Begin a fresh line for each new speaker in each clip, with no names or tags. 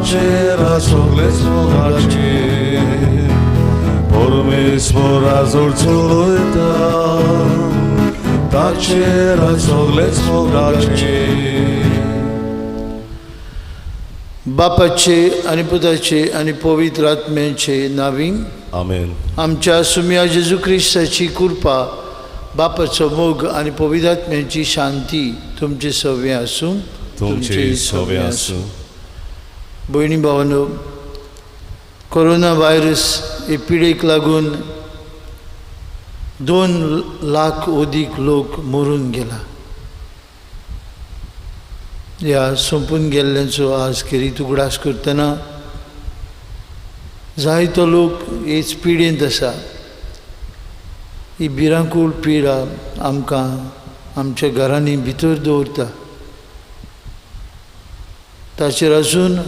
ताचेर सगळेच मोगाचे परमेश्वरा जोड चलयता ताचेर सगळेच मोगाचे.
बापाचे आनी पुताचे आनी पवित्र आत्म्याचे नावी
आमेन.
आमच्या सुम्या जेजू क्रिस्ताची कृपा, बापाचो मोग आनी पवित्र आत्म्याची शांती तुमचे सवे आसूं,
तुमचे सवे आसूं.
भयणी भावांनो, कोरोना व्हायरस हे पिडेक लागून 2 लाख अदीक लोक मरून गेला. ह्या सोंपून गेल्ल्यांचो आज खेरीत उगडास करतना जायतो लोक हेच पिडेंत आसा. ही भिरांकूळ पिडा आमकां आमच्या घरांनी भितर दवरता. ताचेर अजून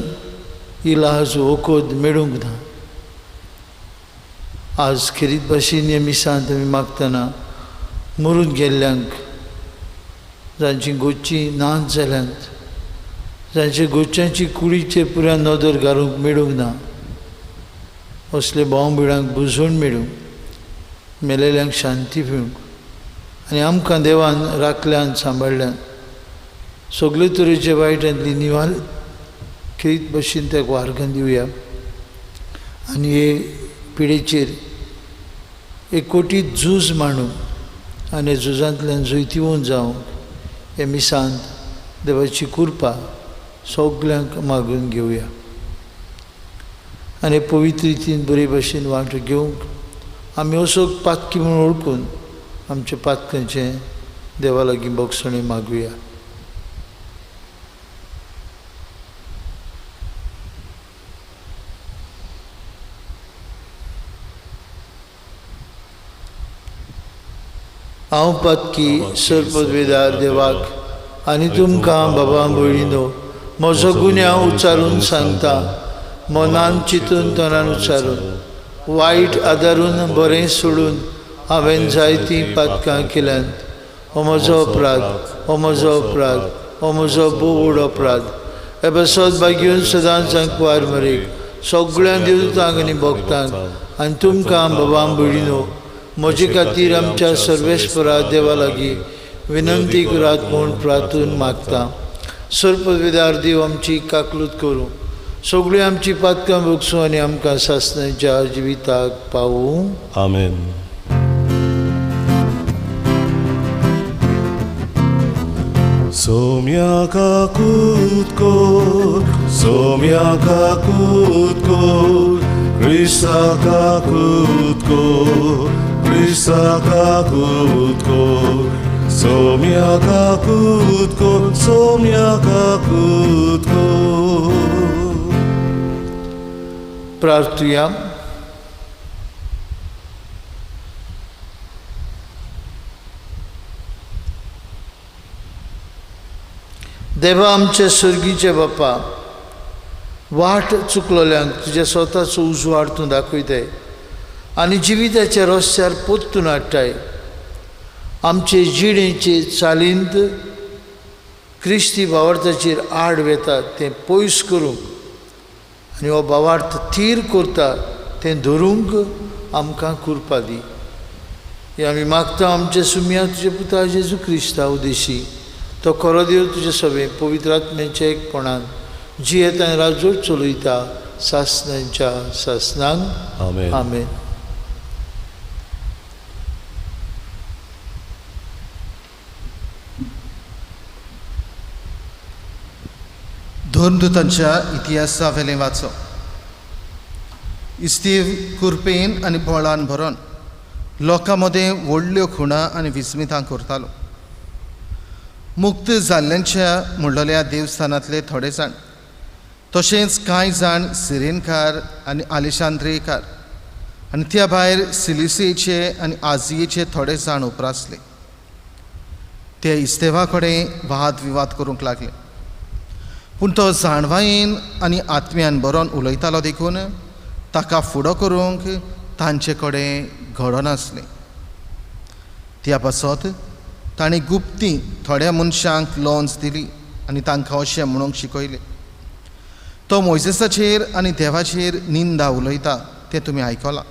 इलाज वखद मेळूंक ना. आज खेरीत भाशेन हे मिसांत आमी मागतना मरून गेल्ल्यांक, जांची गोच्ची नाच जाल्यांत, जांच्या गोच्यांची कुडीचेर पुराय नदर घालूंक मेळूंक ना, असले भाव भयणांक बुजवण मेळूंक, मेलेल्यांक शांती मेळूंक आनी आमकां देवान राखल्यान सांबाळ्ळ्यान सगळे तरेचे वायटांतली निवाल खेरीत भाशेन त्या वार्गान दिवया आनी हे पिडेचेर एक कोटी झूज मांडूंक आनी झुजांतल्यान जैतिवंत जावंक हे मिसांत देवाची कृपा सगल्यांक मागून घेवया आनी पवित्र रितीन बरे भाशेन वांटो घेवंक आमी असो पातकी म्हणून वळखून आमच्या पातकांचें देवा लागीं भोगसणें मागुया. हांव पातकी सर्पवेदार देवाक आनी तुमकां बाबा भयणीनो म्हजो गुन्यांव उच्चारून सांगता, मनान चिंतून तनान उच्चारून वायट आदारून बरें सोडून हांवें जायतीं पातकां केल्यांत. हो म्हजो अपराध, हो म्हजो अपराध, हो म्हजो भोव व्हड अपराध. हे बसत बागेवन सदांच कुवार मरेक सगळ्यां देवतांक आनी भक्तांक आनी तुमकां बाबा भयणीनो म्हजे खातीर आमच्या सर्वेस्परा देवा लागीं विनंती करात म्हूण प्रार्थून मागता. सर्पवेदार देव आमची काकलूत करूं, सगळीं आमची पातकां भोगसूं आनी आमकां सासणाच्या जिविताक पावूं.
आमेन. सोम्या काकूत कोर, सोम्या काकूत कोर, क्रिस्ता काकूत कोर, क्रिस्ता काकूत कोर, सोम्या काकूत कोर, सोम्या काकूत कोर.
प्रार्थुया. देवा आमच्या सर्गीचे बापा, वाट चुकलोल्यांक तुज्या स्वताचो उजवाड तूं दाखयताय आनी जिविताच्या रस्त्यार पोत्तून हाडटाय. आमचे जिणेचे चालींत क्रिस्ती भावार्थाचेर आड वेता तें पयस करूंक आनी हो भावार्थ थीर करता तें धरूंक आमकां कृपा दी. हें आमी मागता आमच्या सुम्या तुज्या पुता जेजू क्रिस्ता उदेशी, तो खरो देव तुजे सगळें पवित्र आत्म्याच्या एकपणान जियेत आनी राजवट चलयता सासणांच्या सासणांक.
आमेन.
आमेन.
धर्मदूतांच्या इतिहासा वेलें वाचो. इस्तीव कुरपेन आनी बळान भरोन लोकां मदें व्हडल्यो खुणां आनी विस्मितां करतालो. मुक्त जाल्ल्यांच्या म्हणलेल्या देवस्थानांतले थोडे जाण, तशेंच कांय जाण सिरेनकार आनी आलिशांद्रेकार आनी त्या भायर सिलिसेचे आनी आजियेचे थोडे जाण उपरासले. ते इस्तेवा कडेन वाद विवाद करूंक लागले, पूण तो जाणवायेन आनी आत्म्यान बरोवन उलयतालो देखून ताका फुडो करूंक तांचे कडेन घडनासलें. त्या पासत तांणी गुप्ती थोड्या मनशांक लोन्स दिली आनी तांकां अशें म्हणूंक शिकयलें, तो मोयजेसाचेर आनी देवाचेर निंदा उलयता तें तुमी आयकलां.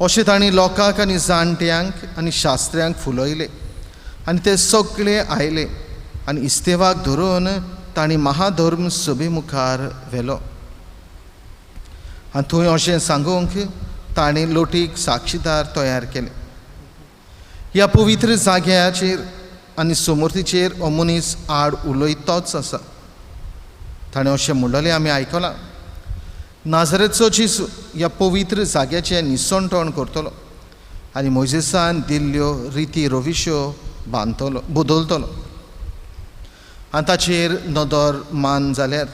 अशें तांणी लोकांक आनी जाणट्यांक आनी शास्त्र्यांक फुलयले आनी ते सगळे आयले आनी इस्तेवाक धरून तांणी महाधर्म सभे मुखार व्हेलो. आनी थंय अशें सांगूंक तांणी लोटीक साक्षीदार तयार केले. ह्या पवित्र जाग्याचेर आनी समर्थीचेर हो मनीस आड उलयतोच आसा. ताणें अशें म्हणलें आमी आयकलां, नाजरेचो जेजू ह्या पवित्र जाग्याचें निसणटण करतलो आनी मोयजेसान दिल्ल्यो रिती रविश्यो बांदतलो बदलतलो. आनी ताचेर नदर मान जाल्यार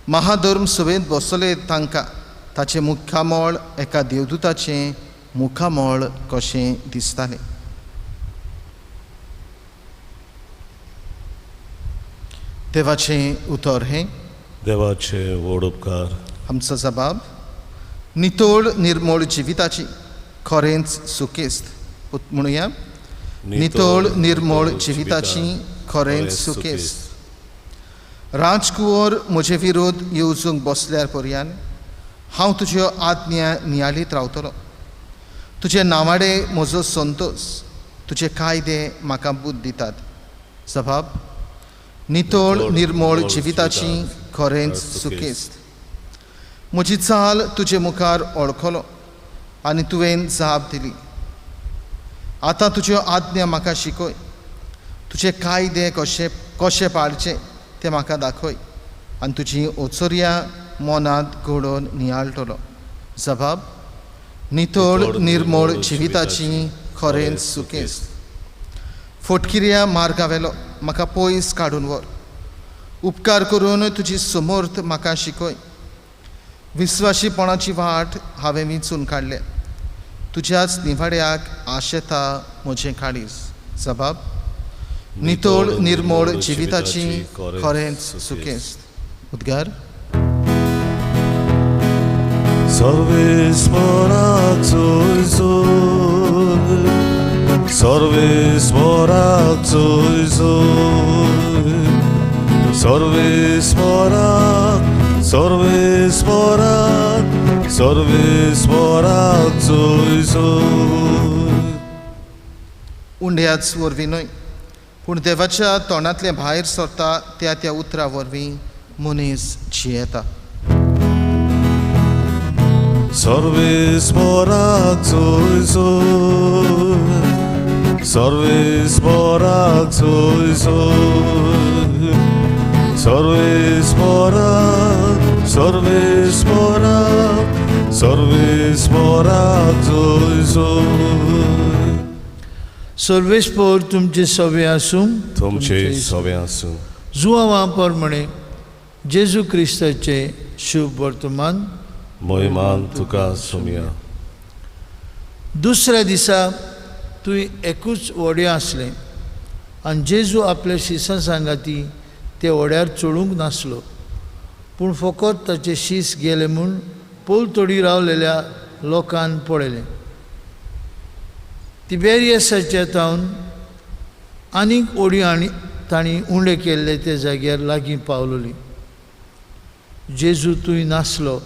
महाधर्म सभेंत बसले तांकां ताचें मुखामळ एका देवदूताचें मुखामळ कशें दिसतालें. देवाचें उतर हें.
देवाचे व्हड उपकार.
आमचो जबाब नितळ निर्मळ जिविताची खरेंच सुकेस्त. म्हणुया, नितळ निर्मळ जिविताची खरेंच सुकेस्त. राजकुंवर म्हजे विरोध येवजूंक बसल्यार पर्यान हांव तुज्यो आज्ञा नियाळीत रावतलो. तुजे नावाडे म्हजो संतोश, तुजे कायदे म्हाका बुद्द दितात. जबाब नितळ निर्मळ जिविताची खरेंच सुकेस्त. म्हजी चाल तुजे मुखार ओळखलो आनी तुवें जाप दिली. आतां तुज्यो आज्ञा म्हाका शिकय, तुजे कायदे कशे कशे पाळचे ते म्हाका दाखय आनी तुजी ओचोरया मनांत घडोवन नियाळटलो. जबाब नितळ निर्मळ जिविताची खरेंच सुकेस्त. फटकिऱ्या मार्गावेलो म्हाका पयस काडून व्हर, उपकार करून तुजी समर्थ म्हाका शिकय. विस्वाशीपणाची वाट हांवें विंचून काडल्या, तुज्याच निवाड्याक आशेता म्हजें काळीज. जबाब नितळ निर्मळ जिविताची खरेंच सुकेस्त. उद्गार.
सर्वेस्पराक जोय जोय, सर्वेस्पराक जोय जोय, सर्वेस्पराक, सर्वेस्पराक, सर्वेस्पराक जोय जोय.
उंड्याच वरवीं न्हय पूण देवाच्या तोंडांतलें भायर सरता त्या त्या उतरा वरवीं मनीस जियेता.
सर्वेस्पराक जोय जोय, सर्वेस्पराक जोय जोय, सर्वेस्पराक, सर्वेस्पराक, सर्वेस्पराक जोय जोय.
सर्वेस्पोर तुमचे सवे आसूं.
तुमचे सवे आसूं.
जुवांवा प्रमाणे जेजू क्रिस्ताचे शुभ वर्तमान.
मोहिमान तुका सोमया.
दुसऱ्या दिसा तूं एकूच व्हडें आसलें आनी जेजू आपल्या शिसां सांगाती ते व्हड्यार चडूंक नासलो, पूण फकत ताचे शीस गेले म्हूण पलतडी रावलेल्या लोकान पळयलें. तिबेरियसाच्या तावन आनीक ओडी आनी तांणी उंडे केल्ले ते जाग्यार लागीं पावलोली. जेजू थंय नासलो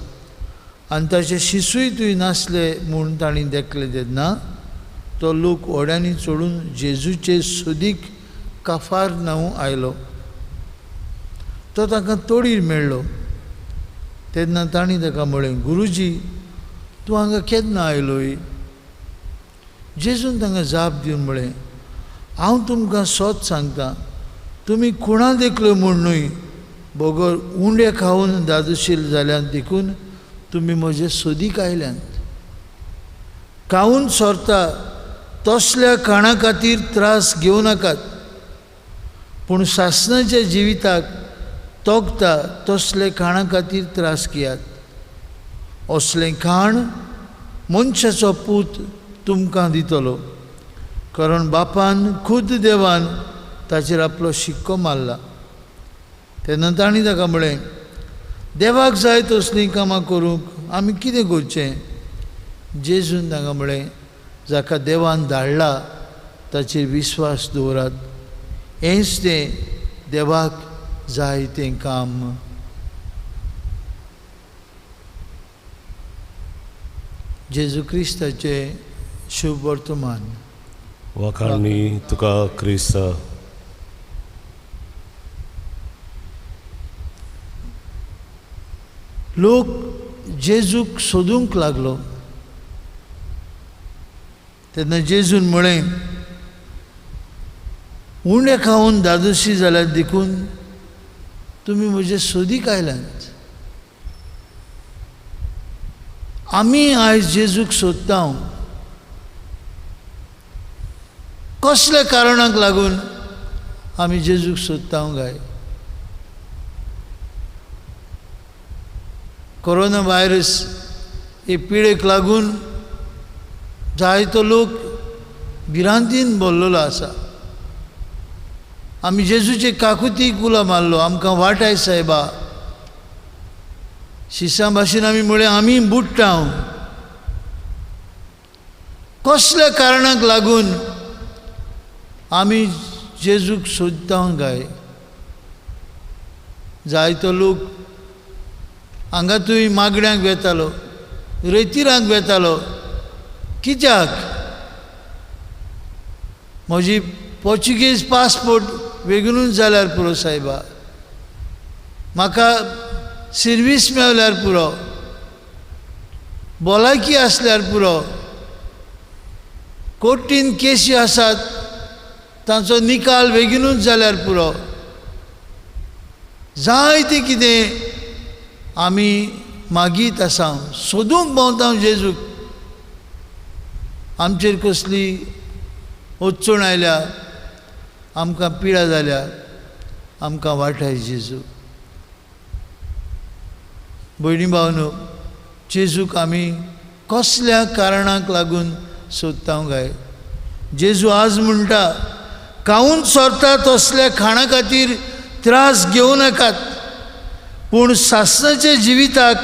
आनी ताचे शिसूय थंय नासले म्हूण तांणी देखले तेन्ना तो लोक व्हड्यांनी चडून जेजूचे सुदीक काफार नांव आयलो. तो तांकां तोडीर मेळ्ळो. तेन्ना तांणी ताका म्हळें, गुरुजी तूं हांगा केन्ना आयलोय? जेजून तांकां जाप दिवन म्हळें, हांव तुमकां सोद सांगता, तुमी खुणा देखल्यो म्हूण न्हय, बगर उंडे खावन दादोशील जाल्यान देखून तुमी म्हजे सोदीक आयल्यात. खावन सोरता तसल्या खाणा खातीर त्रास घेवं नाकात, पूण सासणाच्या जिविताक तोगता तसले खाणा खातीर त्रास घेयात. असलें खाण मनशाचो पूत तुमकां दितलो, कारण बापान खुद देवान ताचेर आपलो शिक्को मारला. तेन्ना तांणी ताका म्हळें, देवाक जाय तसलीं कामां करूंक आमी कितें करचें? जेजून तांकां म्हळें, जाका देवान धाडला ताचेर विस्वास दवरात, हेंच तें देवाक जाय तें काम. जेजू क्रिस्ताचें शुभ वर्तमान.
वाखाणणी तुका क्रिस्ता.
लोक जेजूक सोदूंक लागलो तेन्ना जेजून म्हळें, उणें खावन धादोशी जाल्यार देखून तुमी म्हजे सोदीक आयल्यात. आमी आयज जेजूक सोदता. कसल्या कारणाक लागून आमी जेजूक सोदता काय? कोरोना व्हायरस हे पिडेक लागून जायतो लोक भिरांतीन भरलेलो आसा. आमी जेजूचे काकुतीक उलो मारलो, आमकां वाटाय सायबा. शिसां भाशेन आमी म्हळें आमी बुडटा. कसल्या कारणाक लागून आमी जेजूक सोदता काय? जायतो लोक हांगा थंय मागण्यांक वेतालो, रेतिरांक वेतालो. कित्याक? म्हजी पोर्चुगीज पासपोर्ट वेगूनच जाल्यार पुरो सायबा, म्हाका सिर्वीस मेवल्यार पुरो, भलायकी आसल्यार पुरो, कोर्टीन केशी आसात तांचो निकाल बेगीनूच जाल्यार पुरो. जायतें कितें आमी मागीत आसा, सोदूंक भोंवता जेजूक. आमचेर कसली अडचण आयल्या, आमकां पिडा जाल्या, आमकां वाटाय जेजू. भयणी भावनो, जेजूक आमी कसल्या कारणाक लागून सोदता काय? जेजू आज म्हणटा, खावन सोरता तसल्या खाणा खातीर त्रास घेवं नाकात, पूण सासणाच्या जिविताक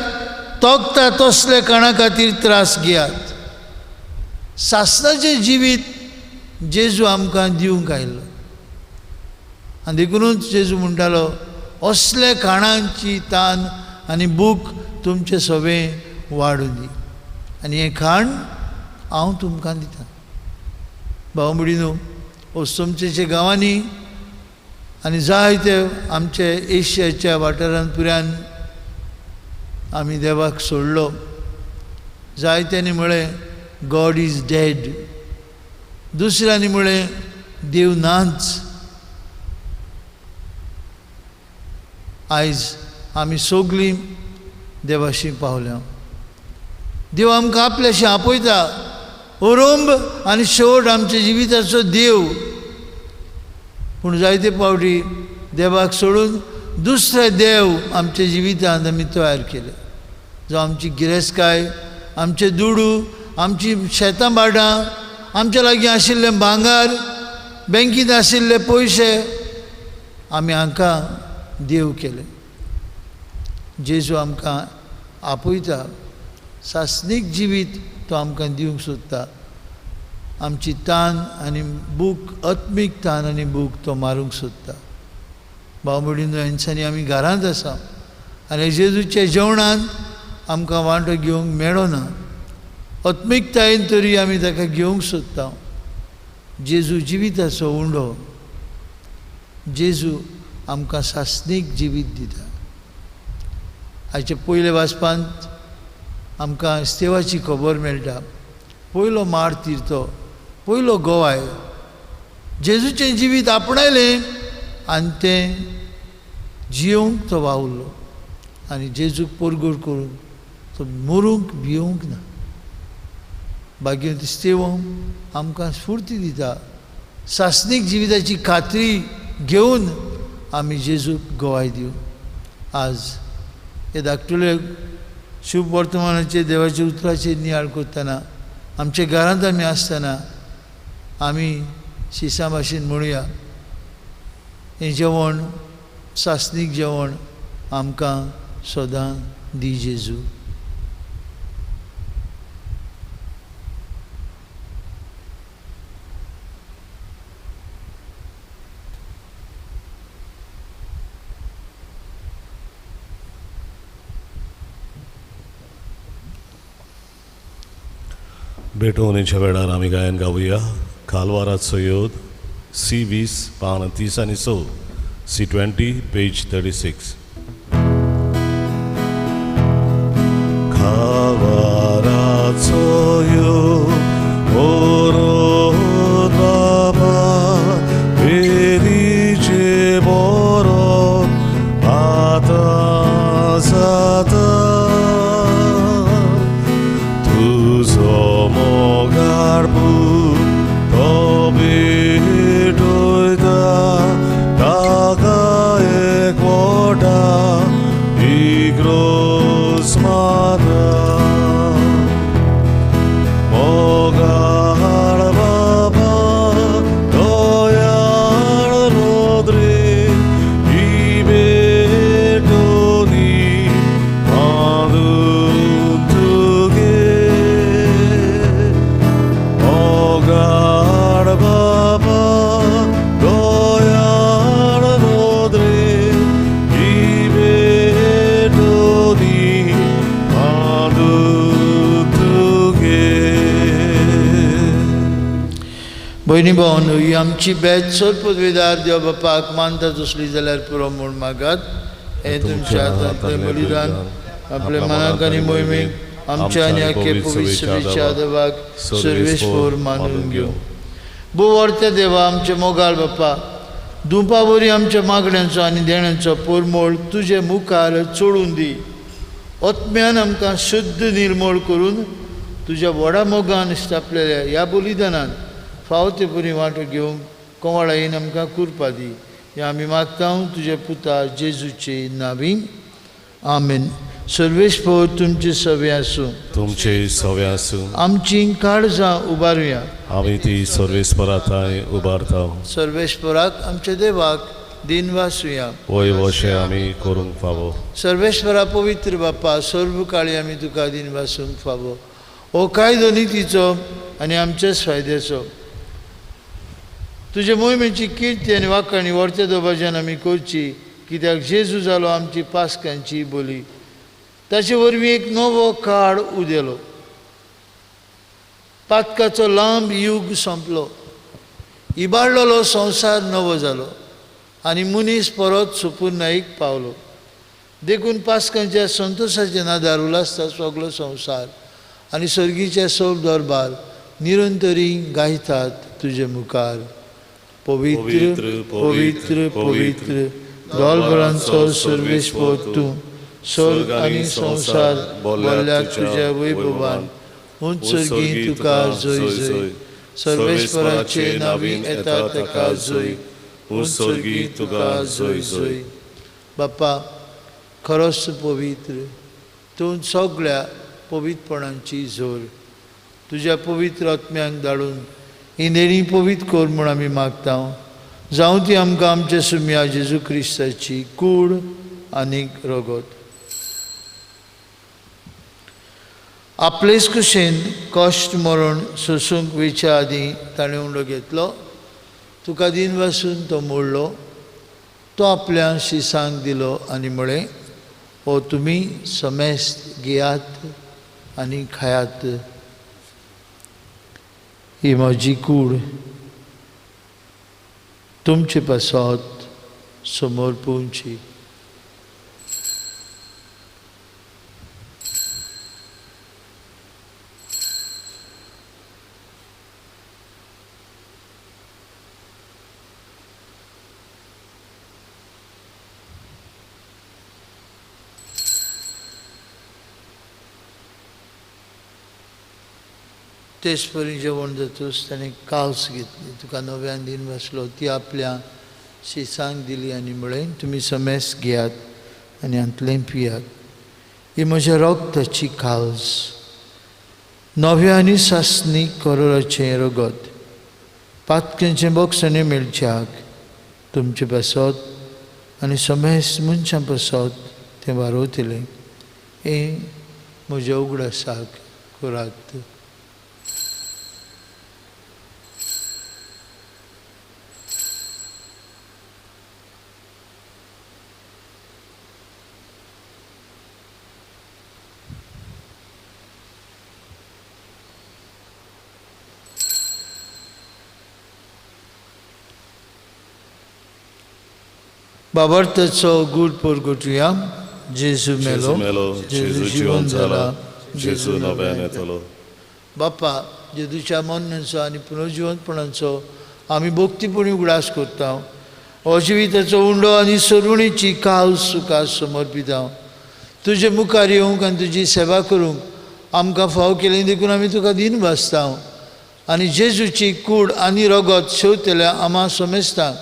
तोखता तसल्या खाणा खातीर त्रास घेयात. सासणाचें जिवीत जेजू आमकां दिवंक आयलो आनी देखूनच जेजू म्हणटालो, असल्या खाणांची तान आनी भूक तुमचें सगळें वाडूं दी, आनी हें खाण हांव तुमकां दितां. भाव भयणीनो, अस्तमच्या गांवांनी आनी जायते आमचे एशियाच्या वाठारांत पुऱ्यान आमी देवाक सोडलो. जायत्यांनी म्हळें गॉड is dead, दुसऱ्यांनी म्हळें देव नाच. आयज आमी सगळीं देवाशी पावल्या. देव आमकां आपल्याशी आपयता. अरंब आनी शेवट आमच्या जिविताचो देव. पूण जायते फावटी देवाक सोडून दुसरे देव आमच्या जिवितांत आमी तयार केले, जो आमची गिरेस्तकाय, आमचे दुडू, आमची शेतां भाटां, आमच्या लागीं आशिल्लें भांगर, बँकींत आशिल्ले पयशे, आमी हांकां देव केले. जेजू आमकां आपयता, सासणीक जिवीत तो आमकां दिवंक सोदता. आमची तान आनी भूक, आत्मीक तान आनी भूक तो मारूंक सोदता. भाव भयणीनो, हेंच्यांनी आमी घरांत आसा आनी जेजूच्या जेवणांत आमकां वांटो घेवंक मेळना. आत्मिकतायेन तरी आमी ताका घेवंक सोदता. जेजू जिविताचो उंडो, जेजू आमकां सासणीक जिवीत दिता. आयच्या पयल्या वाचपांत आमकां इस्तेवाची खबर मेळटा. पयलो मार्तीर तो, पयलो गोवाय, जेजूचें जिवीत आपणायलें आनी तें जियोवंक तो वावुरलो आनी जेजूक परगट करून तो मरूंक भियोवंक ना. भाग्यवंत इस्तेवांव आमकां स्फूर्ती दिता. सासणीक जिविताची खात्री घेवन आमी जेजूक गोवाय दिवं. आज हे धाकटुले शुभ वर्तमानाचे देवाच्या उतराचेर नियाळ करतना, आमच्या घरांत आमी आसतना आमी शिसां भाशेन म्हणुया, हें जेवण सासणीक जेवण आमकां सदां दी जेजू.
भेटवणेच्या वेळार आमी गायन गावया कालवाराचो योद सी 20 पान 30 आनी 6 सी 20 पेज 36. कालवाराचो योद बरो बाबा वेदीचे बरो आतां जाता तुजो मोगार पूत तो भेटयता ताका एकवटा इग्रोस माता मोगाळ बाबा दयाळ नदरे ही भेटोनी मागून तुगे मोगाळ बाबा दयाळ नदरे ही भेटोनी मागून तुगे.
भयणी भावांनो, ही आमची बेत चड पदवीदार देव बापाक मानता तसली जाल्यार पुरो म्हूण मागात. हें तुमच्या हातांतलें बलिदान आपल्या मनाक आनी मोहिमेक आमच्या आनी आख्खे पवित्र सभेच्या देवाक सर्वेस्पोर मानून घेवं. भोवर्त्या देवा, आमच्या मोगाळ बापा, दुपा वरी आमच्या मागण्यांचो आनी देण्यांचो पोरमोळ तुजे मुखार चोडून दी. आत्म्यान आमकां शुद्ध निर्मोळ करून तुज्या व्हडा मोगान स्थापलेल्या ह्या बलिदानान फाव ते परी वांटो घेवंक कोवाळायेन आमकां कुरपा दी. हें आमी मागता तुज्या पुता जेजूचे नांवी, आमेन. सर्वेस्पोर तुमचे सवे आसूं.
तुमचे सवे आसूं.
आमची काळजां उबारुया.
आमी ती सर्वेस्पराताय उबारता.
सर्वेस्पराक आमच्या देवाक दिन वासुया.
वय वशें आमी करूंक फावो.
सर्वेस्परा पवित्र बापा, सर्व काळी आमी तुका दिन वासूंक फावो. हो कायदो नितीचो आनी आमच्याच फायद्याचो. तुजे मोहिमेची किर्ती आनी वाखाणी व्हरच्या दोबाज्यान आमी करची, कित्याक जेजू जालो आमची पास्कांची बोली. ताचे वरवीं एक नवो काळ उदेलो. पातकाचो लांब युग सोंपलो, इबाडलेलो संवसार नवो जालो आनी मनीस परत सुपुर्नाईक पावलो. देखून पास्कांच्या संतोशाचे नादार उलासता सगलो संवसार आनी सर्गीचे सोब दरबार निरंतरी गायतात तुजे मुखार. पवित्र पवित्र पवित्र दोलबरांचो सर्वेस्पोर तूं, स्वर्ग आनी संवसार बोल्ल्या तुज्या वैभवान. उंच सर्गी तुका जय जय. सर्वेस्पराचे नावी येता ताका जय. उंच सर्गी तुका जय जय. बापा, खरोच पवित्र तूं, सगळ्या पवित्रपणांची जोर. तुज्या पवित्र आत्म्यांक धाडून ही देणी पवित्र कर म्हूण आमी मागता. जावं ती आमकां आमच्या सुम्या जेजू क्रिस्ताची कूड आनी रगत. आपलेच कुशेन कश्ट मरण सोसूंक वयच्या आदीं ताणें उंडो घेतलो. तुका दिन वासून तो मोडलो, तो आपल्या शिसांक दिलो आनी म्हळें, हो तुमी समेस्त घेयात आनी खायात. ही म्हजी कूड तुमचे पासत समोर पोवची. तेच परी जेवण जातूच ताणें काल्स घेतली, तुका नव्यान दिन बसलो, ती आपल्या शिसांक दिली आनी म्हळें, तुमी समेस घेयात आनी हातलें पियात. ही म्हज्या रगताची काल्स, नव्या आनी सासणी करोराचें रगत, पातक्यांचें बोगसणें मेळच्याक तुमचे पासत आनी समेस मनशां पासत तें वारोवतलें. हें म्हज्या उगडासाक करात. बाबर्थाचो गूढ परगटुया. जेजू
जेजू
मेलो,
मेलो, जेजू जिवन जाला, जेजू नव्यान येतलो.
बाप्पा, जेजूच्या मरणाचो आनी पुनर्जिवंतपणाचो आमी भक्तीपणी उगडास करता. हो जिविताचो उंडो आनी सरुणेची काल सुखा समर्पिता. तुजे मुखार येवंक आनी तुजी सेवा करूंक आमकां फाव केली देखून आमी तुका दीन भासता. आनी जेजूची कूड आनी रगत शेवतल्या आमा समेस्तांक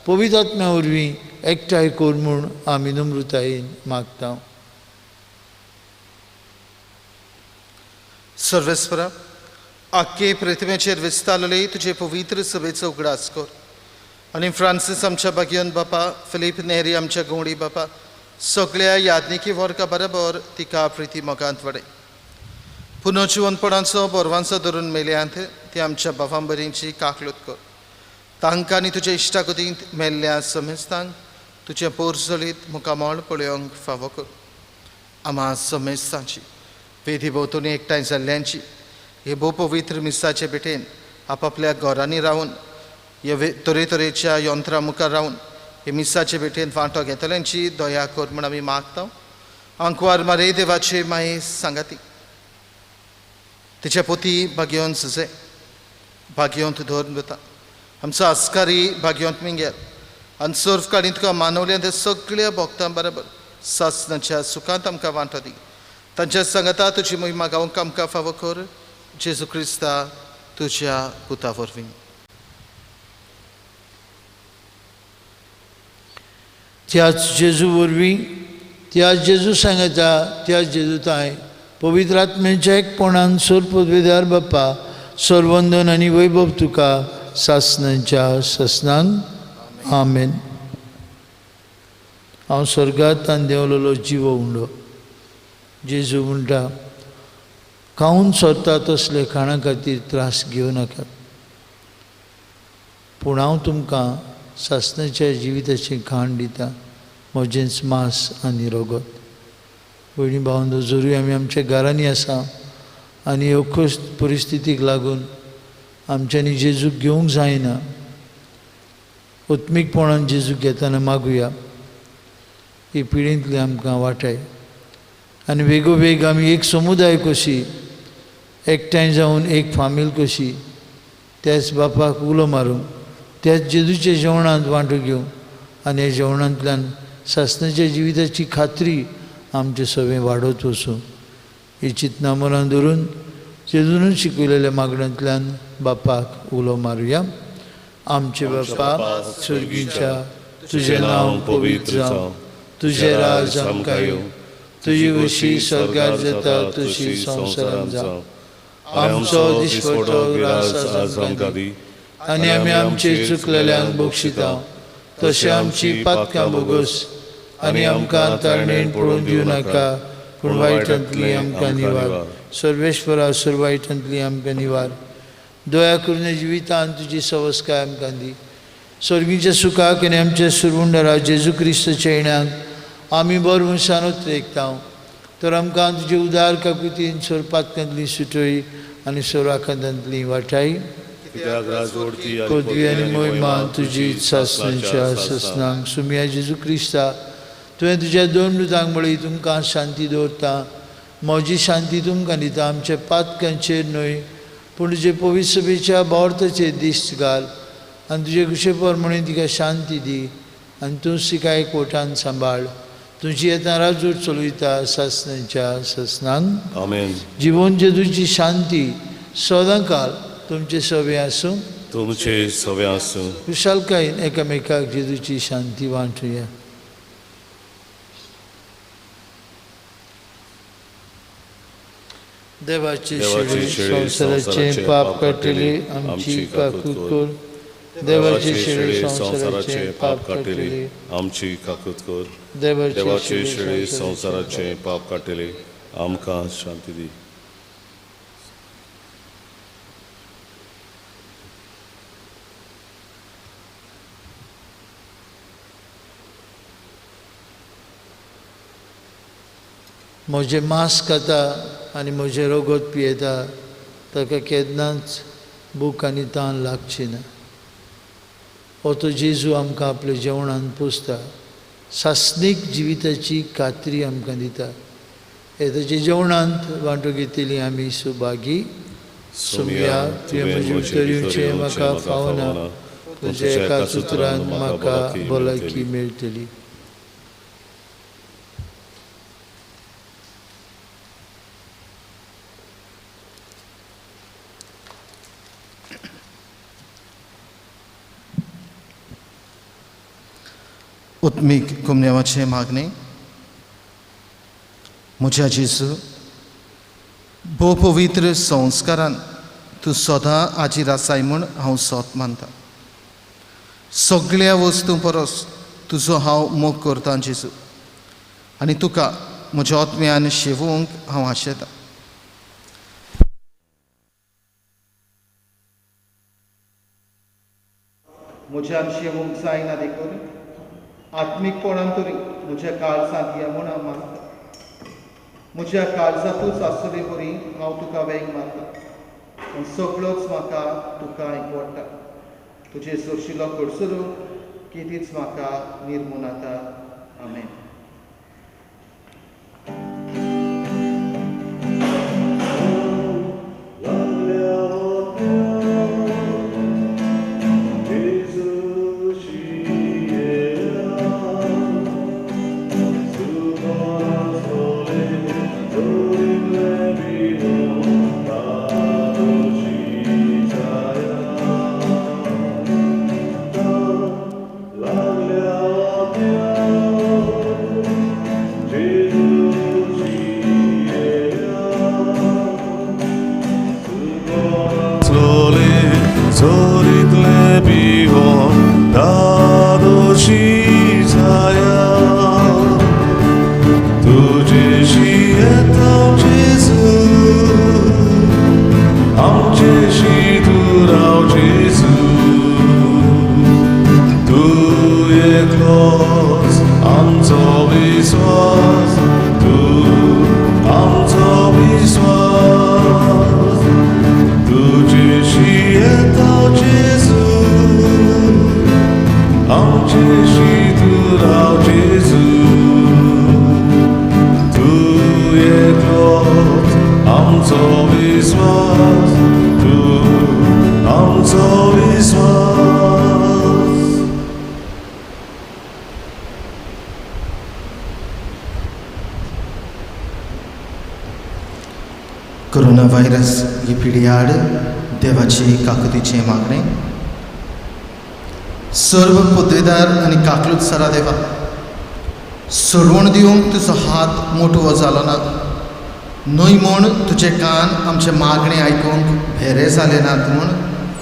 पवित्र आत्म्या वरवीं एकठांय कर म्हूण आमी नम्रतायेन मागता.
सर्वेस्परा, आख्खे प्रतिमेचेर विस्तारले तुजे पवित्र सभेचो उगडास कर आनी फ्रांसीस आमच्या भाग्योन बापा, फिलीप नेरी आमच्या गवळी बापा, सगळ्या यादनिकी वर्गा बरोबर तिका प्रिती मोगांत वडय. पुनर्जिवनपणाचो बोरवांचो धरून मेल्यांत ती आमच्या बापां बरींची काकलूत कर. तांकां आनी तुज्या इश्टागतींत मेल्ल्या समेस्तांक तुजें पोरजळीत मुखामळ पळोवंक फावो कर. आमा समेस्तांची वेदी भोंवतणी एकठांय जाल्ल्यांची हे भोव पवित्र मिसाचे भेटेन आपापल्या घरांनी रावन हे तरेतरेच्या यंत्रां मुखार रावन हे मिसाचे भेटेन वांटो घेतल्यांची दया कर म्हूण आमी मागता. आंकवार मारे देवाचे माये सांगाती तिच्या पोती भाग्योन सुजे भाग्योंत धरून वता आमचो आस्कारी भाग्योंत मिंगेल आनी सर्व काळीं तुका मानवल्या ते सगळ्या भोक्तां बरोबर सासनाच्या सुखांत आमकां वांटो दी. तांच्या सांगाता तुजी मोहिमा गावंक आमकां फावो कर. जेजू क्रिस्ता तुज्या पुता वरवीं.
त्याच जेजू वरवीं, त्याच जेजू सांगता, त्याच जेजू ताय पवित्र आत्म्याच्या एकपणान सोर पदवेदार बाप्पा, सरवंदन आनी वैभव तुका सासनाच्या सासनांक. आमेन. हांव स्वर्गांत आनी देंवलेलो जिवो उंडो. जेजू म्हणटा, खावन सोदता तसले खाणा खातीर त्रास घेवं नाकात, पूण हांव तुमकां सासनाच्या जिविताचें खाण दिता, म्हजेंच मांस आनी रगत. भयणी भावंडो, जरूय आमी आमच्या घरांनी आसा आनी अखोस परिस्थितीक लागून आमच्यांनी जेजूक घेवंक जायना, आत्मीकपणान जेजूक घेतना मागुया ही पिळींतली आमकां वाटाय आनी वेगोवेग आमी एक समुदाय कशी एकठांय जावन एक फामील कशी त्याच बापाक उलो मारूंक, त्याच जेजूच्या जेवणांत वांटो घेवंक आनी ह्या जेवणांतल्यान सासणाच्या जिविताची खात्री आमचे सगळें वाडत वचूं. ही चिंतना मनान धरून जेजूनच शिकयलेल्या मागण्यांतल्यान बापाक उलो मारुया. आमचे बापा स्वर्गीच्या, तुजें नांव पवित्र जावं, तुजें राज आमकां येवं, तुजी खुशी स्वर्गार जाता तशी संवसारांत जावं. आमचो दिसवटो ग्रास आज आमकां दी आनी आमी आमचे चुकलेल्यांक बक्षिता तशें आमची पातकां भोगोस आनी आमकां ताळणेन पडून दिवं नाका, पूण वायटांतली आमकां निवार. सर्वेश्वरा, सर्व वायटांतली आमकां निवार. दया करून जिवितान तुजी सवस्काय आमकां दी. स्वर्गीच्या सुखाक आनी आमच्या सुरवुंडरा जेजू क्रिस्ताच्या येण्याक आमी बरो मनशान उतरेकता. तर आमकां तुजे उदार काकुतीन सर्व पातकांतली सुटय आनी सर्व आकांतांतली वाटाय. पदवी आनी मोहिमा तुजी सासनाच्या सासनांक. सुमिया जेजू क्रिस्ता, तुवें तुज्या दोन दुतांक म्हळी, तुमकां शांती दवरता, म्हजी शांती तुमकां दिता. आमच्या पातकांचेर न्हय पूण तुजे पवित्र सभेच्या भावार्थाचेर दिश्ट घाल आनी तुजे कुशे प्रमाणे तिका शांती दी आनी तूं तिका एकवटान सांबाळ. तुजी येता राजूर चलयता सासनाच्या सासनांक.
आमेन.
जिवन जेजूची शांती सदां काल तुमचे सवे आसूं.
तुमचे सवे आसूं.
खुशालकायेन एकामेकाक जेजूची शांती वांटुया. देवाचे शेळी संवसाराचे पाप काडटली आमची काकूत कर. देवाचे शेळी संवसाराचे पाप काडटली
आमची काकूत कर.
देवाचे
शेळी संवसाराचे पाप काडटली आमकां शांती दी.
म्हजें मांस खाता आनी म्हजें रगत पियेता ताका केन्नाच भूक आनी तान लागची ना. हो तो जेजू आमकां आपल्या जेवणान पोसता. सासणीक जिविताची खात्री आमकां दिता. हे ताच्या जेवणांत वांटो घेतली आमी सुभागी. सोमया, तुवें म्हजे भितर येवचें म्हाका फावना, तुज्या एकाच उतरान म्हाका भलायकी मेळटली.
उत्मीक कुमन्यावाचें मागणें. म्हज्या जेजू, भोव पवित्र संस्कारान तूं सदां आजीर आसाय म्हूण हांव सोत मानता. सगळ्या वस्तूं परस तुजो हांव मोग करतां जेजू, आनी तुका म्हज्या आत्म्यान शेवूंक हांव आशेतां. म्हज्यान शेवूंक जायना देखून आत्मीकपणान तरी म्हज्या काळजांत या म्हूण हांव मानता. म्हज्या काळजांतूच आसले वरी हांव तुका वेंग मारता आनी सगळोच म्हाका तुका एकवडटा. तुजे सोशिलो कडसरू कितीच म्हाका निर्मून आता. आमेन. कोरोना व्हायरस ही पिढी आड देवाची काकुतीचें मागणें. सर्व पदवेदार आनी काकलूत सरा देवा, सोडवण दिवंक तुजो हात मोटवो जालो ना न्हय म्हूण तुजे कान आमचें मागणें आयकूंक भेरे जाले नात म्हूण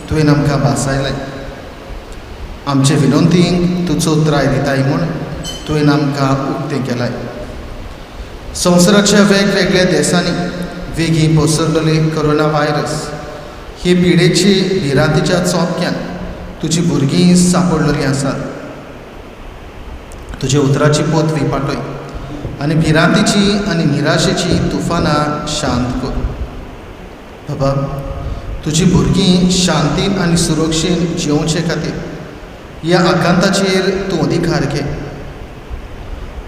तुवें आमकां भासायलें. आमचे विनंतींक तूं चोत्राय दिताय म्हूण तुवें आमकां उक्तें केलाय. संवसाराच्या वेगवेगळ्या देशांनी वेगीं पसरलेले कोरोना व्हायरस हे पिडेची भिरांतीच्या चोपक्यान तुजी भुरगीं सांपडलेलीं आसात. तुज्या उतराची पोतवी पाटय आनी भिरांतीची आनी निराशेची तुफानां शांत कर. बाबा, तुजी भुरगीं शांतीन आनी सुरक्षेन जियोवचे खातीर ह्या आकांताचेर तूं अधिकार घे.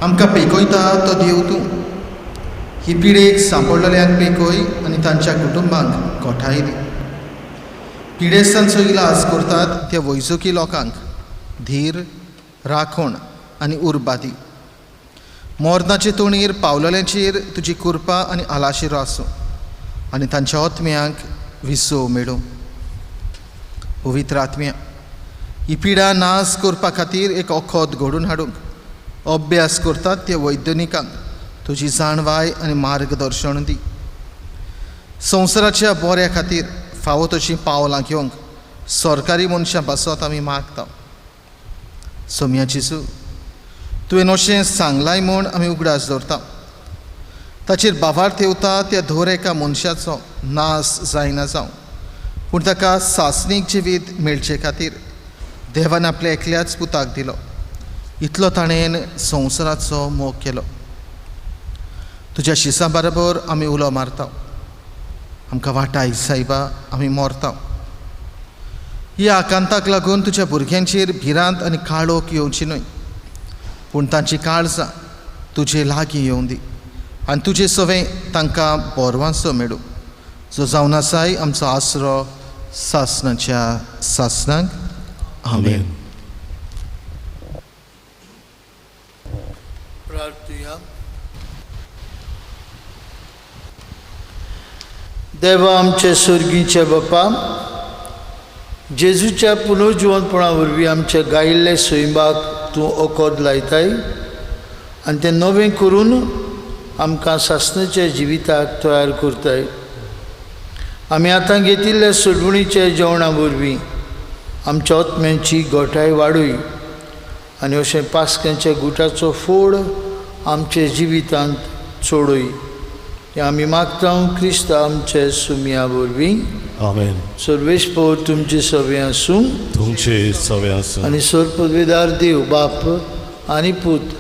आमकां पेकयता तो देव तूं. ही पिडेक सांपडलेल्यांक पेकय आनी तांच्या कुटुंबांक गोठाय दी. पिडेस्तांचो इलाज करतात त्या वैजकी लोकांक धीर, राखण आनी उर्बा दी. मरणाचे तोणीर पावलेल्यांचेर तुजी कृपा आनी आलाशिरो आसूं आनी तांच्या आत्म्यांक विसव मेळूं. पवित्र आत्म्या, ही पिडा नाश करपा खातीर एक वखद घडोवन हाडूंक अभ्यास करतात त्या वैज्ञानिकांक तुजी जाणवाय आनी मार्गदर्शन दी. संवसाराच्या बऱ्या खातीर फावो तशीं पावलां घेवंक सरकारी मनशां पासत आमी मागता. सोम्या जेजू, तुवें अशें सांगलाय म्हूण आमी उगडास दवरता. ताचेर बावार थेवता त्या धर एका मनशाचो नाश जायना जावं, पूण ताका सासणीक जिवीत मेळचे खातीर देवान आपल्या एकल्याच पुताक दिलो. इतलो ताणें संवसाराचो मोग केलो. तुज्या शिसां बरोबर आमी उलो मारता. आमकां वाटाय सायबा, आमी मरता. ह्या आकांताक लागून तुज्या भुरग्यांचेर भिरांत आनी काळोख येवची न्हय. पूण तांची काळजां तुजे लागीं येवं दी आनी तुजे सवें तांकां बोरवांचो मेळूं, जो जावन आसाय आमचो आसरो सासणाच्या सासणाक. आमेन.
प्रार्थुया. देवा आमचे सुर्गीचे बापा, जेजूच्या पुनर्जिवनपणा वरवीं आमच्या गायिल्ले सैमाक तूं ओकोद लायताय आनी तें नवें करून आमकां सासणाच्या जिविताक तयार करताय. आमी आतां घेतिल्ल्या सोडवणीच्या जेवणा वरवीं आमच्या आत्म्यांची गोठाय वाडूय आनी अशें पास्क्यांच्या गुटाचो फोड आमच्या जिवितांत चडूय. हें आमी मागता क्रिस्त आमचे सुमया वरवीं.
आमेन.
सर्वेस्पर तुमचे सवे आसूं
तुमचे सवे आसूं
आनी सर्व देव बाप आनी पूत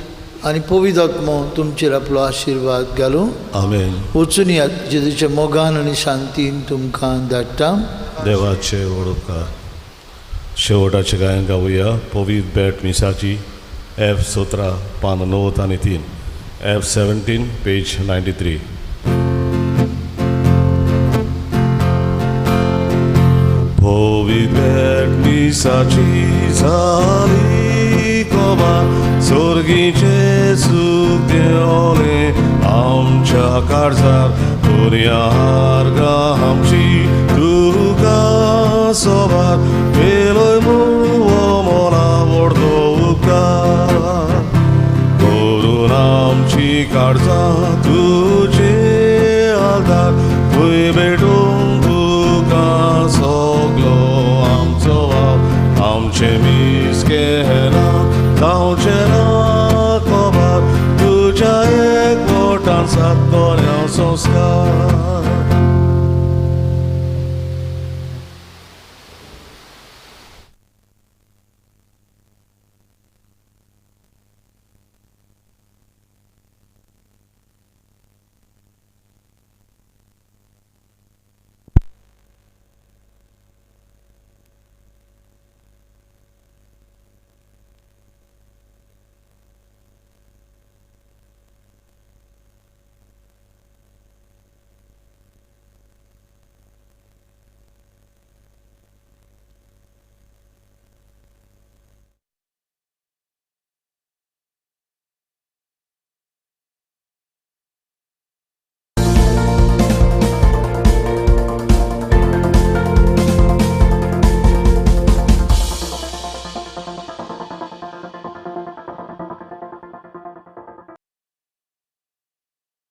आनी पवित्र आत्मो तुमचेर आपलो आशिर्वाद घालूं.
आमेन.
वचून यात जेजूच्या मोगान आनी शांतीन तुमकां धाडटा.
देवाचे उपकार. शेवटाचे गायन गावया पवित्र बेट मिसाची एफ 17 पान 9 आनी 3, एफ 17 पेज 93. पवित्र बेट मिसाची जाली कोबा सोर्गीचे सूख देवले आमच्या काळजार पुर्या हार्गा आमची तुका सोबार पेलोय मुळो मोला वडलो उपकार करून आमची काळजां तुजे आदार थंय भेटूंक तुका सगलो आमचो वाव आमचें मीस केन्ना जावचें ना खबर तुज्या एकवटान सात बऱ्या संस्कार.